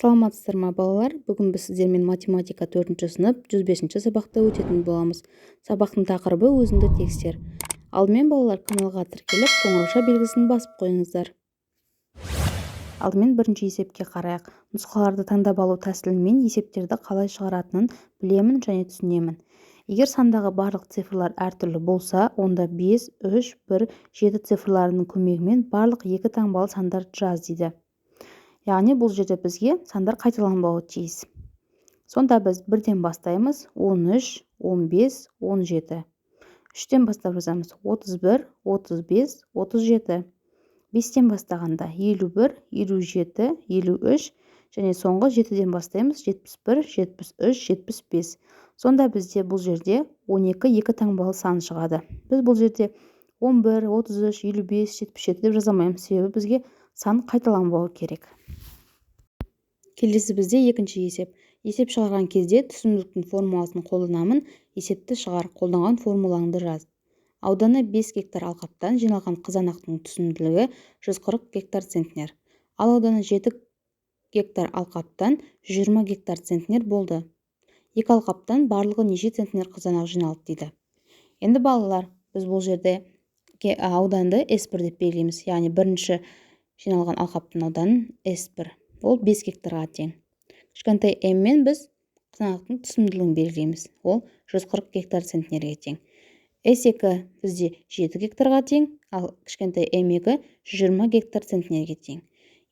Саламатсыздар ма, балалар! Бүгін біз сіздермен математика, 4 сынып, 105 сабақты өтетін боламыз. Сабақтың тақырыбы: «Өзіңді тексер». Алдымен, балалар, каналға тіркеліп, қоңырауша белгісін басып қойыңыздар. Алдымен бірінші есепке қарайық. Нұсқаларды таңдап алу тәсілімен есептерді қалай шығаратынын білемін және түсінемін. Егер сандағы барлық цифрлар әртүрлі болса, онда 5, 3, 1, 7 цифрларының көмегімен барлық екі таңбалы сандарды жаз дейді. Яғни бұл жерде бізге сандар қайталанбауы тиіс. Сонда біз бірден бастаймыз: 13, 15, 17. Үштен бастап жазамыз: 31, 35, 37. Бестен бастағанда 51, 57, 53 және соңғы жетіден бастаймыз: 71, 73, 75. Сонда бізде бұл жерде 12 екі таңбалы сан шығады. Біз бұл жерде 11, 33, 55, 77 деп жаза алмаймыз, себебі бізге сан қайталанбауы керек. Келесі бізде екінші есеп. Есеп шығарған кезде түсімділіктің формуласын қолданамын. Есепті шығар, қолданған формулаңды жаз. Ауданы 5 гектар алқаптан жиналған қызанақтың түсімділігі 140 гектар центнер, ал ауданы 7 гектар алқаптан 120 гектар центнер болды. Екі алқаптан барлығы неше центнер қызанақ жиналды дейді. Енді, балалар, біз бұл жерде ауданды S1 деп белгілейміз, яғни бірінші жиналған алқаптың ауданын S1, ол 5 гектарға тең. Кішкентай м мен біз қызанақтың түсімділігін белгілейміз, ол 140 гектар центнерге тең. S2 бізде 7 гектарға тең, ал кішкентай м2 120 гектар центнерге тең.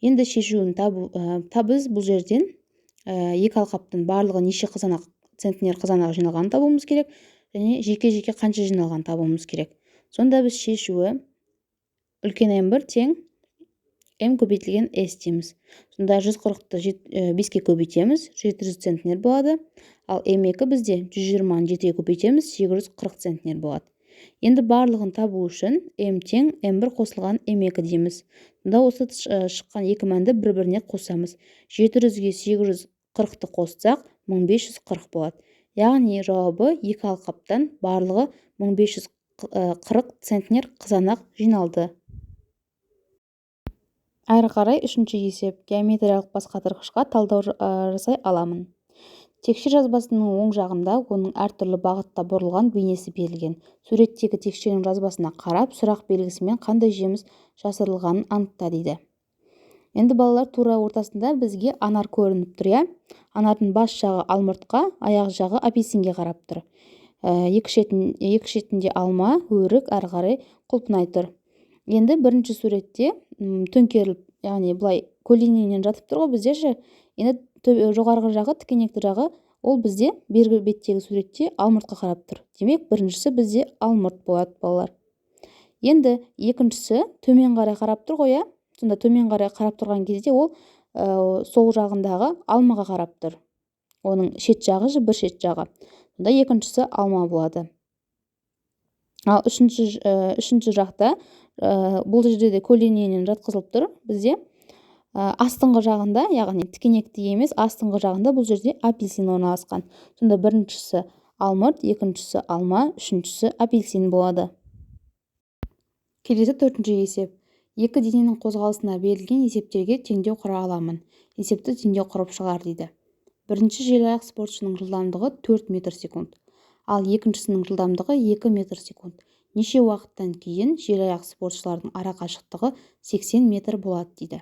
Енді шешуін табу. Біз бұл жерден екі алқаптың барлығы неше қызанақ центнер қызанақ жиналғанын табуымыз керек және жеке-жеке қанша жиналғанын табуымыз керек. Сонда біз шешуі үлкен м1 тең м көбейтілген с дейміз. Сонда 140-ты 5-ке көбейтеміз, 700 центнер болады. Ал м2 бізде 120-ны 7-ге көбейтеміз, 840 центнер болады. Енді барлығын табу үшін м тең м1 қосылған м2 дейміз. Сонда осы шыққан екі мәнді бір біріне қосамыз. 700-ге 840-ты қоссақ, 1540 болады. Яғни жауабы: екі алқаптан барлығы 1540 центнер қызанақ жиналды. Әрі қарай үшінші есеп. Геометриялық басқатырғышқа талдау жасай аламын. Текше жазбасының оң жағында оның әртүрлі бағытта бұрылған бейнесі берілген. Суреттегі текшенің жазбасына қарап, сұрақ белгісімен қандай жеміс жасырылғанын анықта дейді. Енді, балалар, тура ортасында бізге анар көрініп тұр, иә. Анардың бас жағы алмұртқа, аяқ жағы апельсинге қарап тұр. Екі шетінде алма, өрік, әрі қарай құлпынай тұр. Енді бірінші суретте төңкеріліп, яғни былай көлденеңнен жатып тұр ғой бізде ше. Енді жоғарғы жағы, тікенекті жағы, ол бізде бергі беттегі суретте алмұртқа қарап тұр. Демек, біріншісі бізде алмұрт болады, балалар. Енді екіншісі төмен қарай қарап тұр ғой, иә. Сонда төмен қарай қарап тұрған кезде ол сол жағындағы алмаға қарап тұр, оның шет жағы, бір шет жағы. Сонда екіншісі алма болады. Ал үшінші жақта бұл жерде де көлденеңінен жатқызылып тұр бізде. Астыңғы жағында, яғни тікенекті емес, астыңғы жағында бұл жерде апельсин орналасқан. Сонда біріншісі алмұрт, екіншісі алма, үшіншісі апельсин болады. Келесі төртінші есеп. Екі дененің қозғалысына берілген есептерге теңдеу құра аламын. Есепті теңдеу құрып шығар дейді. Бірінші желаяқ спортшының жылдамдығы 4 метр секунд, ал екіншісінің жылдамдығы 2 метр секунд. Неше уақыттан кейін желаяқ спортшылардың ара қашықтығы 80 метр болады дейді.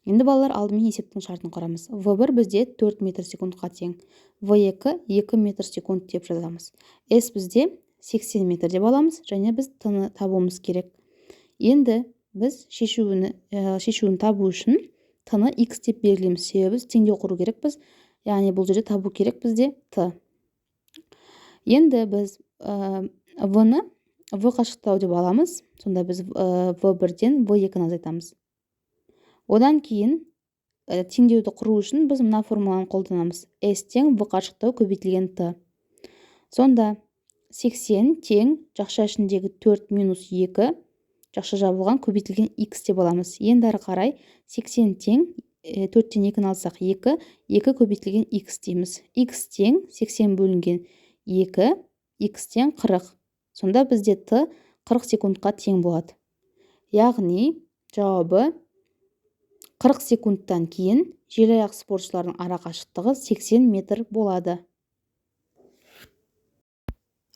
Енді, балалар, алдымен есептің шартын құрамыз. В1 бізде 4 метр секундқа тең, В2 2 метр секунд деп жазамыз. С бізде 80 метр деп аламыз және біз т-ны табуымыз керек. Енді біз шешуін табу үшін т-ны x деп белгілейміз, себебі біз теңдеу құру керекпіз, яғни бұл жерде табу керек бізде т. Енді біз в-ны в қашықтау деп аламыз. Сонда біз в бірден в екіні азайтамыз. Одан кейін теңдеуді құру үшін біз мына формуланы қолданамыз: с тең в қашықтау көбейтілген т. Сонда 80 тең жақша ішіндегі 4 минус 2 жақша жабылған көбейтілген x деп аламыз. Енді әрі қарай 80 тең 4-тен 2-ні алсақ, 2, 2 көбейтілген x дейміз. X тең 80 бөлінген 2, x тең 40. Сонда бізде т 40 секундқа тең болады. Яғни жауабы 40 секундтан кейін желаяқ спортшылардың арақашықтығы 80 метр болады.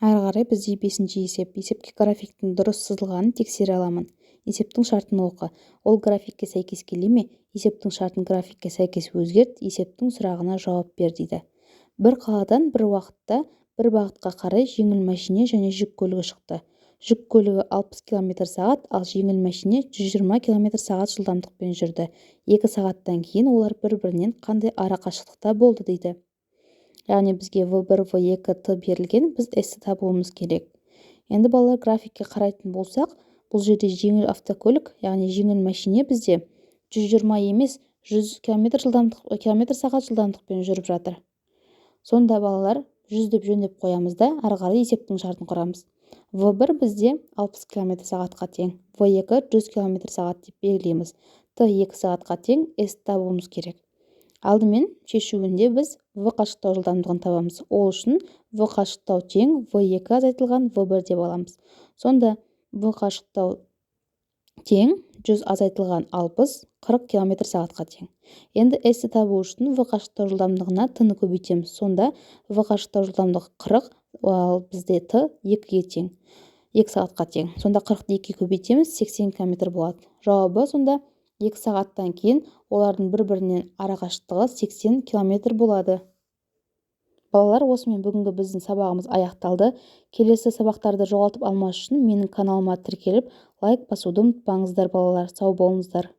Әрі қарай бізде бесінші есеп. Есепке графиктің дұрыс сызылғанын тексере аламын. Есептің шартын оқы. Ол графикке сәйкес келе ме? Есептің шартын графикке сәйкес өзгерт, есептің сұрағына жауап бер дейді. Бір қаладан бір уақытта бір бағытқа қарай жеңіл мәшине және жүк көлігі шықты. Жүк көлігі 60 км сағат, ал жеңіл мәшине 120 км сағат жылдамдықпен жүрді. 2 сағаттан кейін олар бір-бірінен қандай арақашықтықта болды дейді. Яғни бізге В1, В2, Т берілген, біз S-ті табуымыз керек. Енді балалар, графикке қарайтын болсақ, бұл жерде жеңіл автокөлік, яғни жеңіл мәшине бізде 120 емес, 100 км жылдамдық, километр сағат жылдамдықпен жүріп жатыр. Сонда, балалар, 100 деп жөндеп қоямыз да, ары қарай есептің шартын құрамыз. В1 бізде 60 км сағатқа тең, В2 100 км сағат деп белгілейміз. Т 2 сағатқа тең, S табуымыз керек. Алдымен шешуінде біз В қашықтау жылдамдығын табамыз. Ол үшін В қашықтау тең В2 азайтылған В1 деп аламыз. Сонда В қашықтау тең 100 азайтылған 60, 40 км сағатқа тең. Енді S-ті табу үшін В қашықтау жылдамдығына Т-ны көбейтеміз. Сонда В қашықтау жылдамдығы 40, ал бізде Т 2-ге тең. 2 сағатқа тең. Сонда 40-ты 2-ге көбейтеміз, 80 км болады. Жауабы сонда 2 сағаттан кейін олардың бір-бірінен арақашықтығы 80 км болады. Балалар, осымен бүгінгі біздің сабағымыз аяқталды. Келесі сабақтарды жоғалтып алмас үшін менің каналыма тіркеліп, лайк басуды ұмытпаңыздар. Балалар, сау болыңыздар.